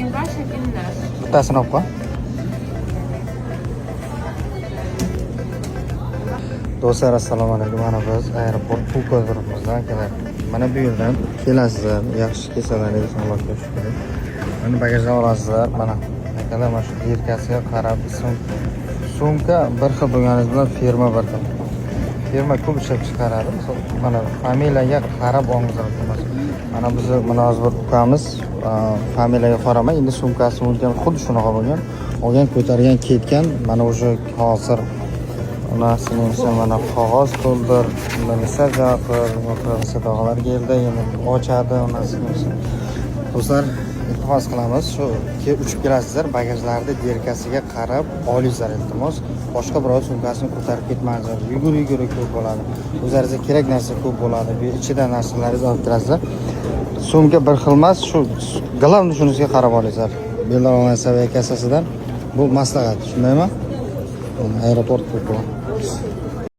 Один ваш, один наш. Bittasini olib qo'y. Do'stlar, assalomu alaykum. Mana biz aeroport Pulkovo turibmiz, akalar. Mana bu yerdan kelasizlar, yaxshi kelsalaringiz, Allohga shukr. Mana bagajdan olasizlar. Mana akalar, mana shu бирка siga qarab ism, sumka bir xil bo'lganingiz bilan firma bir xil. Firma ko'p ishlab chiqaradi. Misol, mana familiyaga qarab olingizlar, iltimos. Mana bizni mana hozir bir ukamiz familiyaga qaramay, endi sumkasi bo'lgan, xuddi shunaqa bo'lgan. Olgan, ko'targan, ketgan. Mana уже hozir unasini mana qog'oz to'ldir, nima qil, tog'alar keldi, endi ochadi unasini. Do'stlar, iltimos qilamiz, shu uchib kelasizlar, bagajlarni бирка siga qarab olingizlar, iltimos. Boshqa birov sumkasini ko'tarib ketmangizlar. Yugur yuguri ko'p bo'ladi. O'zlaringizga kerak narsa ko'p bo'ladi. Bu ichida narsalaringizni olib kirasizlar. Sumka bir xil emas, shu главный shunisiga qarab olingizlar. Belarus aviakassasidan bu maslahat, shundaymi? Aeroport Pulkovo.